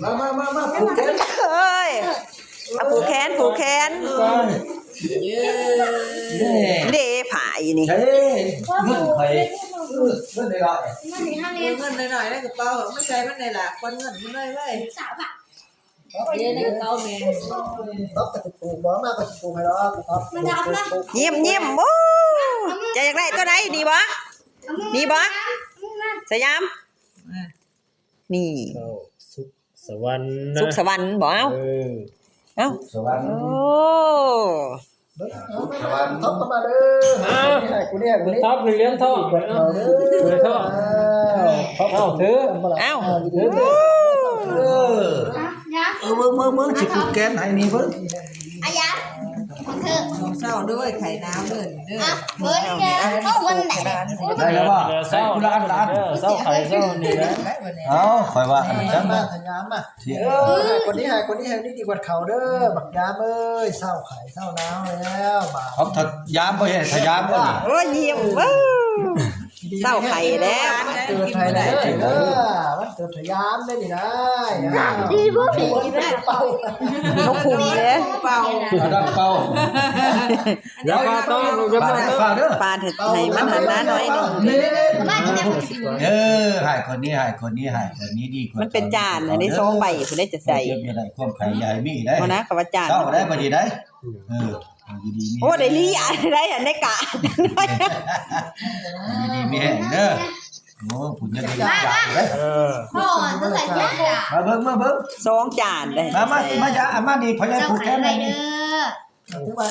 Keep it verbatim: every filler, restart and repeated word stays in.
มามามามาผูกแขน เอ้ย เอาผูกแขน ผูกแขน เย้ เด้ ผ้าอีนี่ เฮ้ย เงินไผ เงินหน่อย เงินหน่อยๆในกระเป๋า ไม่ใช่มันในหลักคนเงินมันเลยเว้ย สาวอะ เย้ ในกระเป๋าแม่ ต๊อบกระปุกบ่ มากระปุกให้เราต๊อบ มันจะเอานะ ยิ้มยิ้ม โอ้ จะอยากได้ตัวใด นี่บ่ นี่บ่ สยาม นี่ เข้าสุขสวรรค์นะ สุขสวรรค์บ่ เอ้า เออ เอ้า สวรรค์ โอ้ เบิ่งเอามา ต๊อบเข้ามาเด้อ อ้าว นี่ให้กูเรียก กูเรียก ต๊อบในเหรียญทอง เอาเด้อ เหรียญทอง อ้าว ต๊อบ เอ้า ถือ อ้าว เออ เออ เออ เบิ่งเบิ่งเบิ่ง สิผูกแขนให้นี่เบิ่ง อายะ ของเธอ ของเศร้าด้วย ไข่น้ำเด้อ เด้อ อ่ะ เบิร์ดแก เอาวันไหน ได้แล้วบ่ เศร้า คนละอันละอัน เศร้าไข่เศร้านี่นะ เอ้า ข่อยว่าอันนั้น มา นะ ขยามมา เสีย เออ ให้คนนี้ ให้คนนี้ ให้นี่ดีกว่าเขาเด้อ บักยามเอ้ย เศร้าไข่เศร้าน้ำแล้ว บาป ของทะยามบ่ใช่ทะยามบ่นี่ โอ้ย ยิ้ม เว้า เศร้าไข่แล้ว วันเกิดไทยแล้วเด้อ วันเกิดทะยามได้นี่นะ ดีบ่ดีนะ เป่า นกคุมเด้ เป่า เอาดังเป่า เดี๋ยวก็ต้อง เดี๋ยวก็ต้อง เป่าเด้อ ปาดให้ ให้มันหันหน้าหน่อยหนึ่ง นี่ๆๆ เออ ให้คนนี้ ให้คนนี้ ให้คนนี้ดีกว่า มันเป็นจาน อันนี้สองใบ ผู้ใดจะใส่ เก็บอยู่ได้ ความไข่ใหญ่มีได้ บ่นะ คำว่าจาน เศร้าได้บ่ดีได้ เออ อยู่ดีมี โอ้ ได้ลีอะไรอันได้กะ อยู่ดีมีแห้งเด้อ โอ้ คุณจะได้อยากเด้อ เออ พ่อจะใส่เสื้อ มาเบิ่ง มาเบิ่ง สองจานเลย มา มา มาจ้ะ อ่ะ มานี่ พญาผูกแขนให้นี่ เจ้าไข่อะไรเด้อ ถือว่า